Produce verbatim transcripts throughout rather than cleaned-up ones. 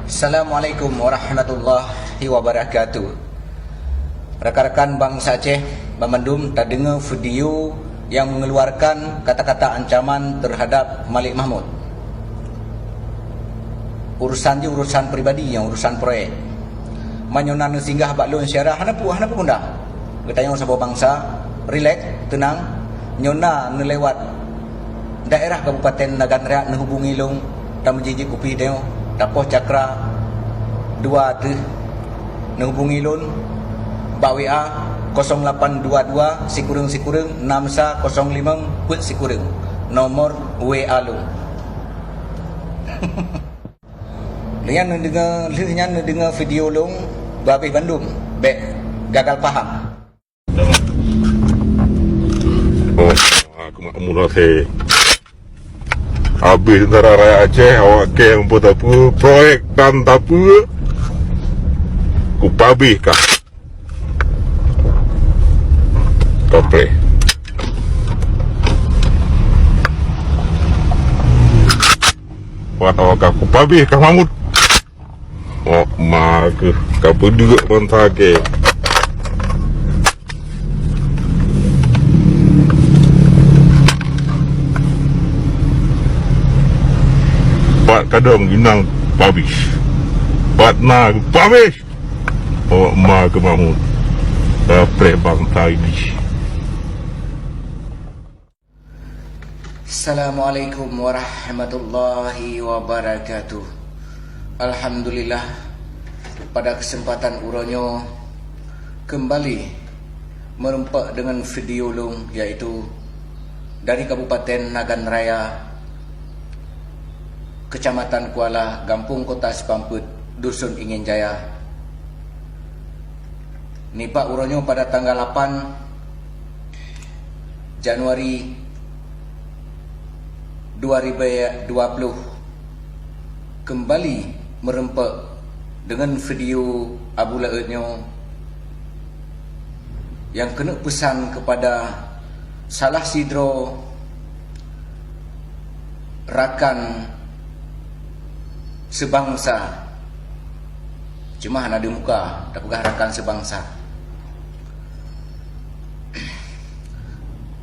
Assalamualaikum warahmatullahi wabarakatuh. Rakan-rakan bansa Aceh, banmandum tadeungoe video nyang mengeluarkan kata-kata ancaman terhadap Malik Mahmud. Urusan jih urusan pribadi, nyang urusan proyek. Meunyoe na neusinggah bak lôn syedara, hana peue, hana peue undang. Geutanyoe saboh bansa, rilek, teunang. Nyoe na neulewat daerah Kabupaten Nagan Raya neuhubungi lôn, tameujijik kupi tanyoe, tapoh cakra dua teuh. Neuhubungi lôn bak W A kosong lapan dua dua sikureueng sikureueng enam sa kosong limong peuet sikureueng, nomor W A lôn. Lheueh nyan neudeungoe, lheueh nyan neudeungoe video lôn beuhabéh bandum, bék gagal paham. Oh, aku makmur hati. Habis tentara rakyat Aceh, awak keng pun tak apa, proyek dan tak apa. Ku pabih kah. Kapreh. Buat awak kah, ku pabih kah Mahmud. Oh, ma keuh, ka peuduek ban sakét. Pat kadang inang pabis. Pat na pabis. Oh, ma keuh Mahmud. Ka preh bangsa ini. Assalamualaikum warahmatullahi wabarakatuh. Alhamdulillah, pada kesempatan uroe nyoe kembali meureumpok deungon video lôn, yaitu dari Kabupaten Nagan Raya, Kecamatan Kuala, Gampông Kota Sipampet, Dusun Ingin Jaya. Nibak uroe nyoe pada tanggal lapan Januari dua ribu dua puluh, kembali meureumpok deungon video Abu Laôt nyoe nyang keuneuk peusan keupada salah sidroe rakan seubangsa, cuma hana di muka, tapeugah rakan seubangsa,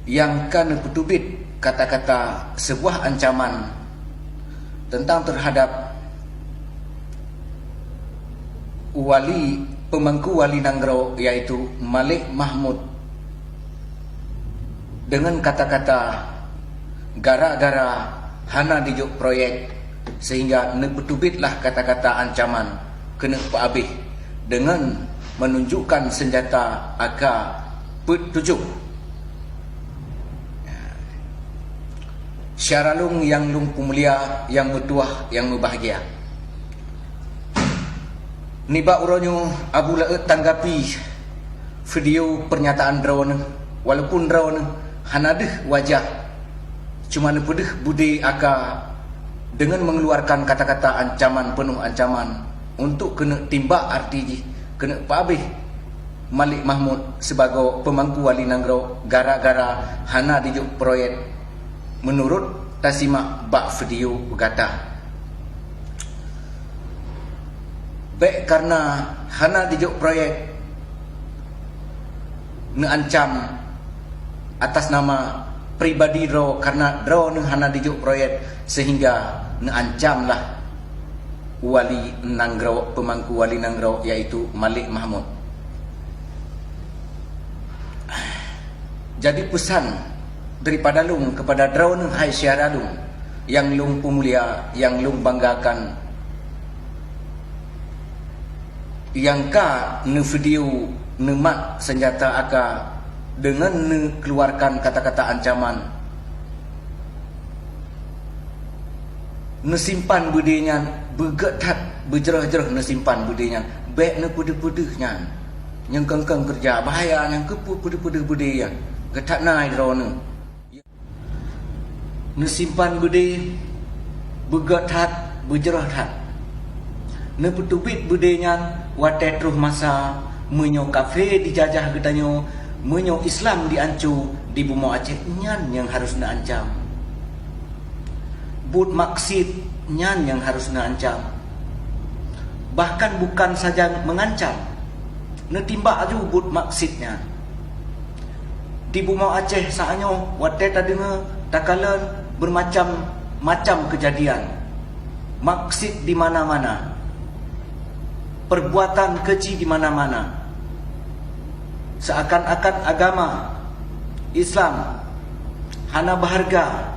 nyang ka neupeuteubiet kata-kata seubuah ancaman teuntang teuhadap wali, peumangku wali nanggroe, yaitu Malik Mahmud, deungon kata-kata gara-gara hana dijok proyek, sehingga neupeuteubietlah kata-kata ancaman keuneuk peuabéh deungon meununjukkan seunjata A K peuet tujoh. Syedara lôn nyang lôn peumulia, nyang meutuwah, nyang meubahgia. Nibak uroe nyoe Abu Laôt tanggapi video pernyataan droeneuh, walaupun droeneuh hana deuh wajah, cuma neupeudeuh budé A K deungon mengeluarkan kata-kata ancaman, peunoh ancaman, untuk keuneuk timbak arti jih, keuneuk peuabéh Malik Mahmud sibagoe peumangku wali nanggroe gara-gara hana dijok proyek meunurot tasimak bak video gata. Bék kareuna hana dijok proyek neuancam atas nama pribadi droe, kareuna droeneuh hana dijok proyek sehingga neuancamlah wali nanggroe, peumangku wali nanggroe, yaitu Malik Mahmud. Jadi peusan daripada lôn keupada droeneuh, hai syedara lôn nyang lôn peumulia, nyang lôn banggakan, nyang ka neuvideo neumat seunjata A K deungon neukeuluarkan kata-kata ancaman. Neusimpan beudé nyan beugét that, beujroh-jroh neusimpan beudé nyan. Bék neupeudeuh-peudeuh nyan. Nyang keng-keng keureuja bahaya nyan keupeue peudeuh-peudeuh beudé nyan. Gét that na droeneuh. Neusimpan beudé beugét that, beujroh that. Neupeuteubiet beudé nyan watée troh masa, meunyoe kafé dijajah geutanyoe, meunyoe Islam dianco di bumoe Aceh, nyan nyang harôh neuancam. Buet maksiet, nyan nyang harôh neuancam. Bahkan bukan saja mengancam, neutimbak aju buet maksud nyan. Di bumoe Aceh saat nyoe watée tadeungoe takalon bermacam-macam kejadian, maksud di mana-mana, perbuatan keji di mana-mana. Seakan-akan agama Islam hana berharga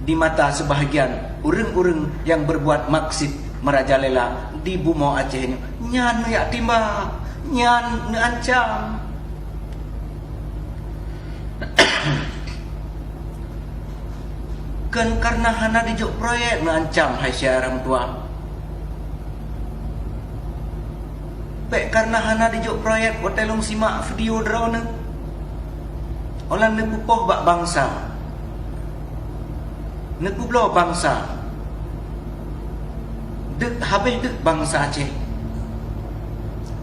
di mata sebahagian ureuëng-ureuëng nyang berbuat maksud merajalela di bumoe Aceh nyoe. Nyan neujak timbak, nyan neuancam. Kon kareuna hana dijok proyek neuancam, hai syedara meutuwah. Bék kareuna hana dijok proyek watée lôn simak video droeneuh. Óh lheueh neupeupoh bak bansa, neupeubloe bansa, deuk habéh deuk bansa Aceh.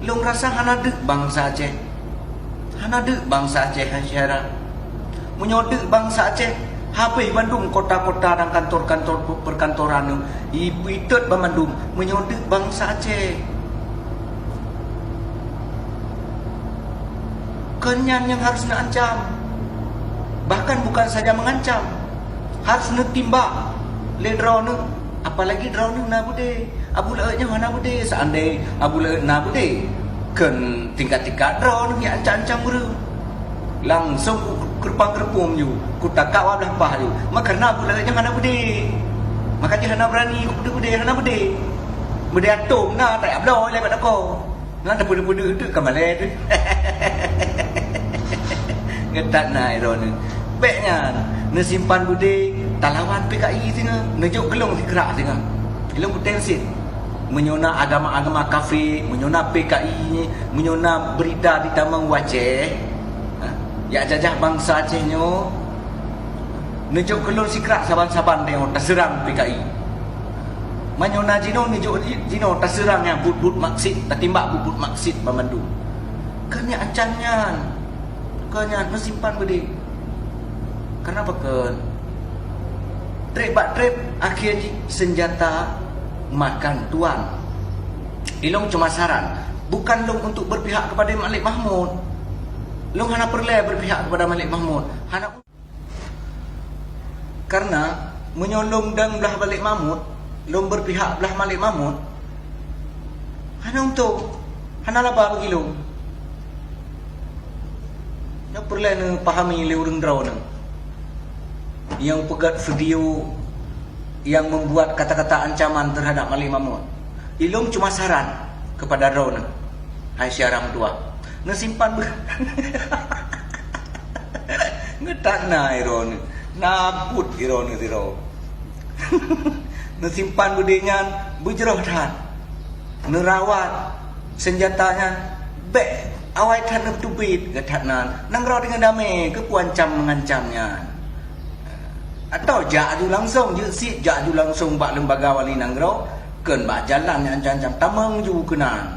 Lôn rasa hana deuk bansa Aceh. Hana deuk bansa Aceh, hai syedara. Meunyoe deuk bansa Aceh, habéh bandum kota-kota dan kantor-kantor pe-, perkantoran nyoe, i-, itot banmandum meunyoe deuk bansa Aceh. Kon nyan nyang harus neuancam. Bahkan bukan saja mengancam, harus neutimbak lé droeneuh, apalagi droeneuh na beudé. Abu Laôt nyoe hana beudé, seandai Abu Laôt na beudé, kon tingkat-tingkat droeneuh nyang ancam-ancam ureuëng. Langsong ku keureumpang-keureumpung ju, ku takak wablah pah ju. Maka na Abu Laôt nyoe hana beudé. Maka jih hana beurani ku beudé-beudé, hana beudé. Beudé atôm na, tajak bloe lé bak lakoe. Na tapeuduek-peuduek teuk ka malée teuh. Geutat na droeneuh. Bék nyan, neusimpan beudé, talawan P K I singoh, neujok geulong sikrak singoh. Ilong peutensin. Meunyoe na agama-agama kafé, meunyoe na P K I, meunyoe na beurita di tamong u Aceh, ha, jak jajah bansa Aceh nyoe, neujok geulong sikrak saban-saban tanyoe taseurang P K I. Meunyoe na jinoe neujok jinoe taseurang nyang buet-buet maksud, tatimbak buet-buet maksud banmandum. Kon nyan ancam nyan. Kon nyan meusimpan beudé. Kenapa kon? Treb bak treb, akhé jih seunjata makan tuan. Ilong cuma saran, bukan lôn untuk berpihak kepada Malik Mahmud. Lôn hana peureulée berpihak kepada Malik Mahmud. Hana. Karena meunyoe lôn dong blah Malik Mahmud, lôn berpihak blah Malik Mahmud, hana untông, hana laba bagi lôn. Nyoe peureulée neupahami lé ureuëng droeneuh nyang peugét video nyang membuat kata-kata ancaman terhadap Malik Mahmud. Ilong cuma saran kepada droeneuh, hai syedara meutuwah. Neusimpan beu-, geutat na droeneuh, na buet droeneuh sidroe. Neusimpan beudé nyan beujroh that. Neurawat seunjata nyan, bék awai that neuteubiet geuh that nan. Nanggroe deungon damé, keupeue ancam-mengancam nyan. Atawa jak aju langsong, jeuet cit jak aju langsong bak lembaga wali nanggroe, kon bak jalan nyang ancam-ancam, tamong ju keunan.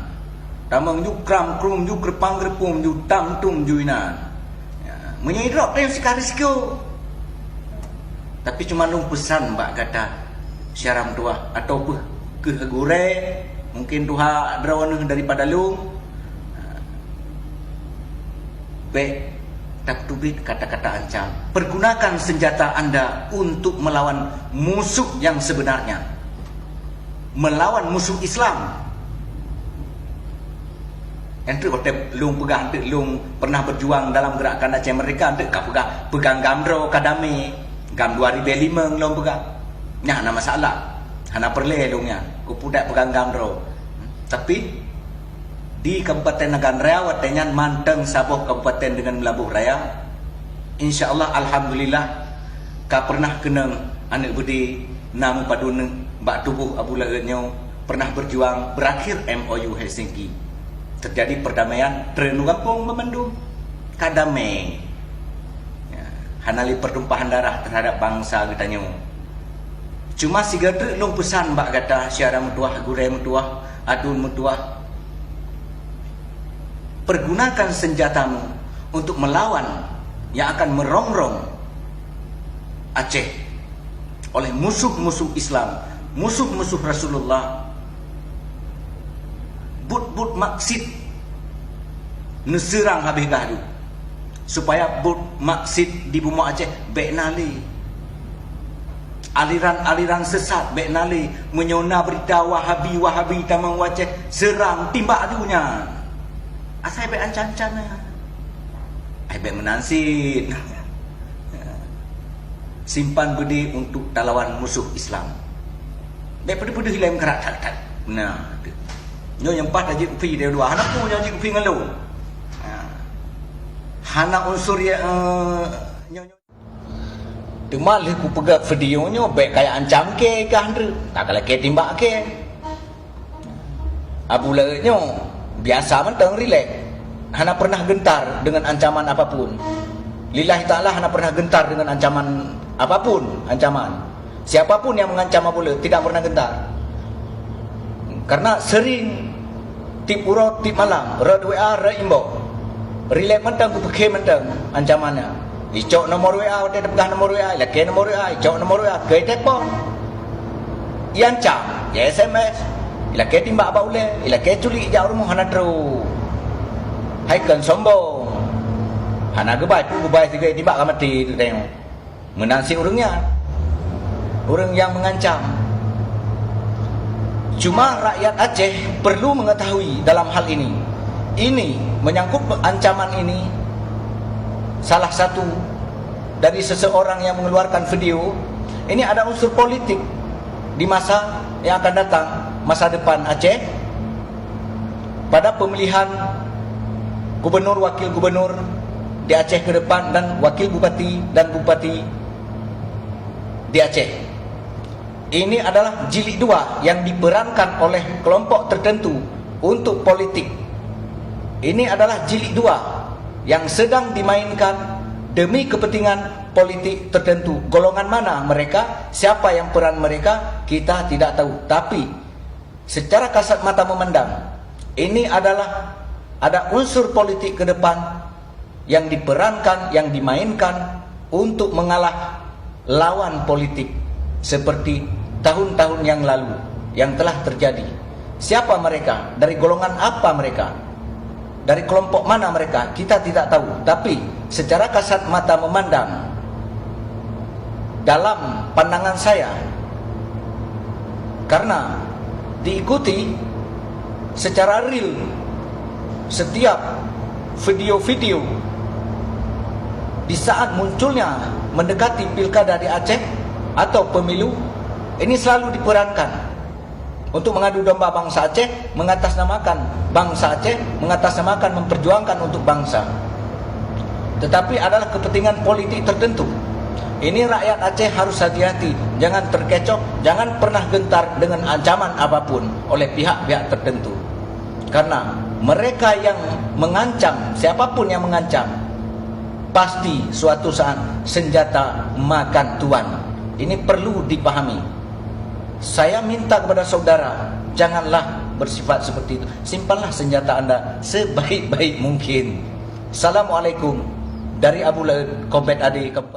Tamong ju kram-krum ju, keureumpang-keureumpung ju, tam-tum ju inan. Ya, meunyoe idrop teuh sika risiko. Tapi cuma lôn peusan bak gata, syedara meutuwah, atawa peue keuh gurée, mungkin tuha droeneuh daripada lôn, bék tapeuteubiet kata-kata ancam. Pergunakan senjata anda untuk melawan musuh yang sebenarnya. Melawan musuh Islam. Enteuk watée lôn peugah, enteuk lôn pernah berjuang dalam gerakan Aceh Merdeka, enteuk ka peugah, peugah GAM droe ka damé, GAM dua ribée limong lôn peugah. Nyan hana masalah. Hana peureulée lôn nyan. Kupudak peugah GAM droe. Tapi di Kabupaten Nagan Raya watée nyan mantong saboh kabupaten deungon Meulaboh Raya, insya Allah, alhamdulillah, ka pernah keunong aneuëk beudé na meupadum bak tuboh Abu Laôt nyoe pernah berjuang berakhir M O U Helsinki. Terjadi perdamaian, treun u gampông banmandum. Ka damé. Ya, hana lé pertumpahan darah terhadap bansa geutanyoe. Cuma sigoe treuk lôn peusan bak gata, syedara meutuwah, gurée meutuwah, aduen meutuwah, pergunakan senjatamu untuk melawan yang akan merongrong Aceh oleh musuh-musuh Islam, musuh-musuh Rasulullah, Buet-buet maksiet neuseurang habéh gadu, supaya buet maksiet di bumoe Aceh bék na lé. Aliran-aliran sesat bék na lé. Meunyoe na beurita Wahabi-Wahabi tamong u Aceh, seurang, timbak aju nyan. Asai bék ancam-ancam nyan. Ai bék meunan cit. Simpan beudé untuk talawan musoh Islam. Bék peudeuh-peudeuh ilée meukarat that-that. Nah, tu. Nyoe nyang paih tajeuet kupi dua-dua. Hana peue nyoe jeuet kupi ngon lôn. Ha. Hana unsur ya, eh, nyoe, nyoe. Teuma lheueh kupeugah video nyoe bék kaya ancam kée kah ndeuek. Ka lakée timbak kée. Abu Laôt nyoe biasa mantong rilek, hana pernah gentar dengan ancaman apapun. Lillahi ta'ala hana pernah gentar dengan ancaman apapun, ancaman. Siapapun yang mengancam Abu Laôt tidak pernah gentar. Karena sering tiep uroe, tiep malam, rot W A, rot inbox. Rilek mantong, kupeukhe mantong ancaman nyan. Icok nomor W A, watée teupeugah nomor W A, ilakée nomor W A, icok nomor W A, keu telepon. Iancam, ya S M S, ilakée timbak bak ulée, ilakée culik jak rumoh hana trok. Hai kon sombong. Hana geubai peue geubai sigoe timbak ka maté tu tengok. Meunan cit ureuëng nyan. Ureuëng nyang mengancam. Cuma rakyat Aceh perlu mengetahui dalam hal ini. Ini menyangkut ancaman ini, salah satu dari seseorang yang mengeluarkan video, ini ada unsur politik di masa yang akan datang, masa depan Aceh, pada pemilihan gubernur, wakil gubernur di Aceh ke depan, dan wakil bupati dan bupati di Aceh. Ini adalah jilid dua yang diperankan oleh kelompok tertentu untuk politik. Ini adalah jilid dua yang sedang dimainkan demi kepentingan politik tertentu. Golongan mana mereka, siapa yang peran mereka, kita tidak tahu. Tapi, secara kasat mata memandang, ini adalah ada unsur politik ke depan yang diperankan, yang dimainkan untuk mengalah lawan politik seperti tahun-tahun yang lalu yang telah terjadi. Siapa mereka? Dari golongan apa mereka? Dari kelompok mana mereka? Kita tidak tahu. Tapi secara kasat mata memandang, dalam pandangan saya, karena diikuti secara real setiap video-video di saat munculnya mendekati pilkada di Aceh atau pemilu, ini selalu diperankan untuk mengadu domba bangsa Aceh, mengatasnamakan bangsa Aceh, mengatasnamakan, memperjuangkan untuk bangsa. Tetapi adalah kepentingan politik tertentu. Ini rakyat Aceh harus hati-hati, jangan terkecoh, jangan pernah gentar dengan ancaman apapun oleh pihak-pihak tertentu. Karena mereka yang mengancam, siapapun yang mengancam, pasti suatu saat senjata makan tuan. Ini perlu dipahami. Saya minta kepada saudara, janganlah bersifat seperti itu. Simpanlah senjata anda sebaik-baik mungkin. Assalamualaikum dari Abu Laôt, Kombet Ade, Kabupaten